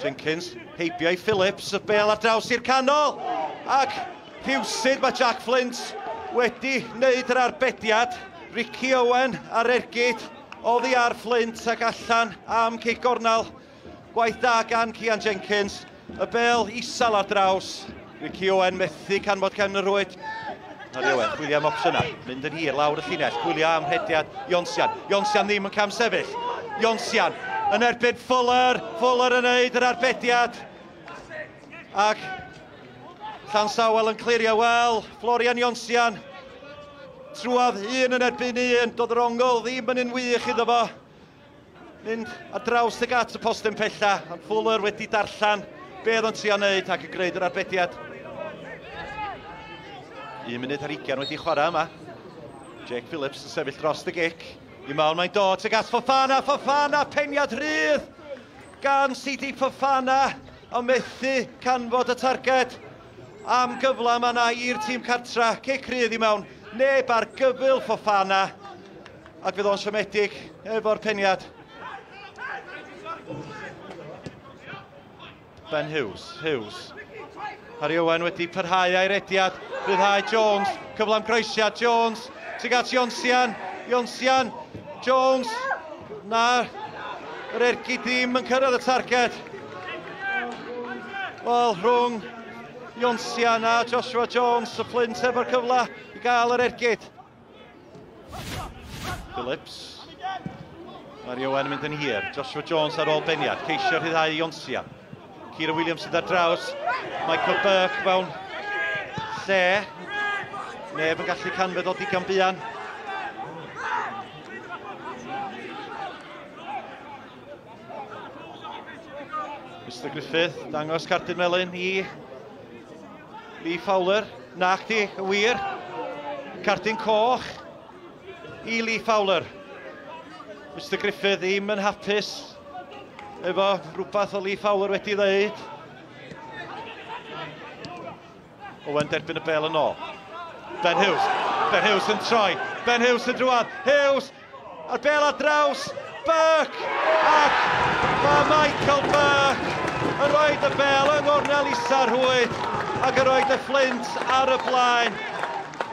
Jenkins, heibio i Phillips, y bel ar draws i'r canol. Ac rhywsut mae Jack Flint wedi wneud yr arbediad. Ricky Owen ar ergyd oddi ar Flint ac allan am cic gornel. Gwaith da gan Cian Jenkins. Y bel isel ar draws. Ricky Owen methu canfod cefn y rwyd. Harry Owen, chwilio am opsiynau. Mynd yn hir lawr y llinell, chwilio am rhediad Ionsian. Ionsian ddim yn cam sefyll. Ionsian yn erbyn Fuller. Fuller yn neud yr arbediad. Ac Llansawel yn clirio. Wel, Florian Ionsian trwadd un yn erbyn un. Doedd yr ongl ddim yn un wych iddo fo. Mynd ar draws y gat y postyn pella. Ond Fuller wedi darllen be oedd o'n trio wneud ac yn gwneud yr arbediad. 1 munud ar 20 wedi chwarae yma. Jake Phillips yn sefyll dros y gic. I mewn mae'n dod tuag at Fofana, Fofana, peniad rhydd gan CD Fofana, ond methu canfod y targed. Am gyfle yma na i'r tîm cartra, cic rhydd i mewn, neb ar gyfyl Fofana, ac fydd o'n siomedig efo'r peniad. Ben Hughes, Hughes. Harry Owen wedi parhau a'i rediad, rhyddhau Jones, cyfle am croesiad, Jones, tuag at Ionsian, Ionsian, Jones, na, yr ergyd ddim yn cyrraedd y targed. Wel, rhwng Ionsian a Joshua Jones, y Flint efo'r cyfle i gael yr ergyd. Phillips. Harry Owen yn mynd yn hir, Joshua Jones ar ôl beniad, ceisio rhyddhau Ionsian. Kieran Williams sydd ar draws, Michael Burke mewn lle. Neb yn gallu canfod o digon buan. Mr Griffith, dangos cardyn melyn i Lee Fowler. Na chdi, y wir. Cardyn coch i Lee Fowler. Mr Griffith ddim yn hapus efo rhywbeth o Lee Fowler wedi ddeud. Owen derbyn y bel yn ôl. Ben Hughes. Ben Hughes yn troi. Ben Hughes yn drwad. Hughes! A'r bel ar draws. Burke! Ac mae Michael Burke yn rhoi y bel yng ngornel isa'r rhwyd ac yn rhoi y Flint ar y blaen.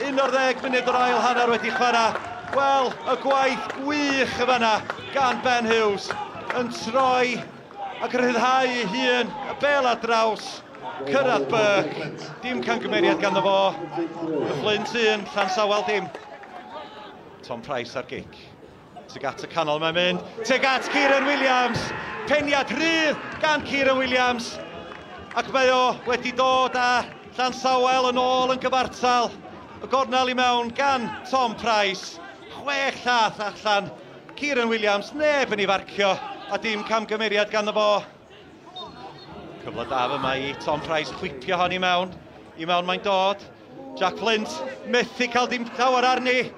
11 munud o'r ail hanner wedi chwarae. Wel, y gwaith gwych y fanna gan Ben Hughes yn troi ac yn rhyddhau ei hun, y bel ar draws, cyrraedd Burke, dim camgymeriad ganddo fo, y Flint 1, Llansawel dim. Tom Price ar gic, tuag at y canol mae'n mynd, tuag at Kieran Williams, peniad rhydd gan Kieran Williams, ac mae o wedi dod â Llansawel yn ôl yn gyfartal, y gornel i mewn gan Tom Price, 6 llath allan, Kieran Williams, neb yn ei farcio, a dim camgymeriad ganddo fo. Cyfle da yma i Tom Price chwipio hon i mewn mae'n dod. Jack Flint methu cael dim llawer arni,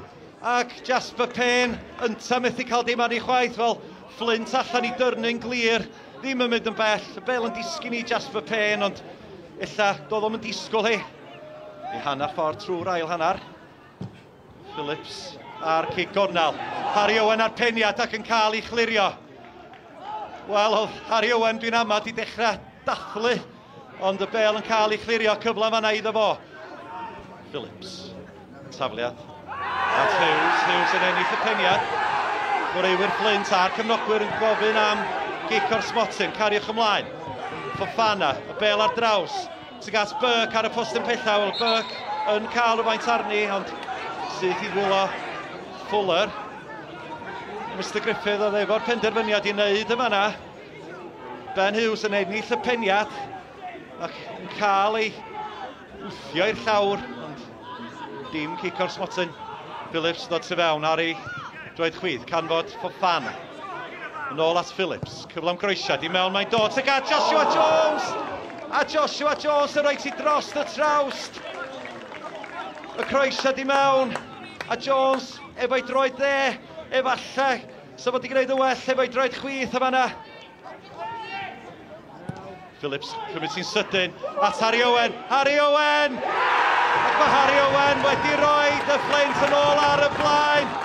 ac Jasper Payne ynta methu cael dim arni chwaith, fel Flint allan i dyrnu'n glir, ddim yn mynd yn bell, y bel yn disgyn i Jasper Payne, ond ella doedd o'm yn disgwyl hi. I hanner ffordd trwy'r ail hanner. Phillips a'r cic gornel. Harry Owen ar peniad ac yn cael ei chlirio. Wel, oedd Harry Owen dwi'n amau di dechrau dathlu, ond y bel yn cael ei chlirio, cyfle fanna iddo fo. Phillips, tafliad at Hughes, Hughes yn ennill y peniad. Chwaraewyr Flint a'r cefnogwyr yn gofyn am gic o'r smotyn, cariwch ymlaen. Fofana, y bel ar draws, tuag at Burke ar y postyn pella, wel Burke yn cael rhywfaint arni, ond syth i ddwylo Fuller. Mr Griffith oedd efo'r penderfyniad i wneud yma na. Ben Hughes yn ennill y peniad ac yn cael ei wthio i'r llawr, ond dim cic o'r smotyn. Phillips dod tu fewn ar ei droed chwith, canfod Fofana. Yn ôl at Phillips, cyfle am groesiad, i mewn mae'n dod tuag at Joshua Jones! A Joshua Jones yn rhoi ti dros y trawst. Y croesiad i mewn, a Jones efo'i droed dde, efallai, sa fod i gwneud y well efo'i droed chwith yma na. Phillips cymryd sy'n sydyn at Harry Owen, Harry Owen! Ac mae Harry Owen wedi rhoi y Flint yn ôl ar y blaen.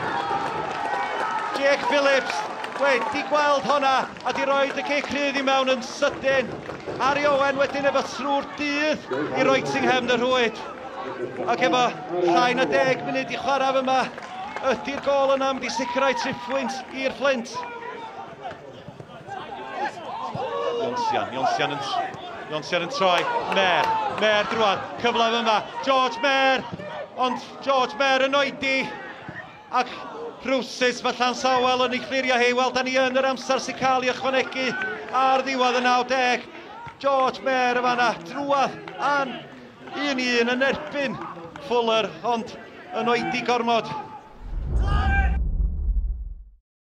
Jake Phillips Wedi gweld honna a di roed y cic rhydd i mewn yn sydyn. Harry Owen wedyn efo trwy'r dydd i roi nghefn y rhwyd. Ac efo llai na 10 munud i chwarae fyma, ydy'r gôl yna mynd i sicrhau triphwynt i'r Fflint. Ionsian, Ionsian yn, Ionsian yn troi. Mer, Mer drwad, cyfle fyma. George Mer, ond George Mer yn oedi. Ac rhywsut mae Llansawel yn ei chlirio hi. Wel, da ni yn yr amser sy'n cael ei ychwanegu ar ddiwedd y 90. George Mer y fanna, drwad an 1-1 yn erbyn Fuller, ond yn oedi gormod.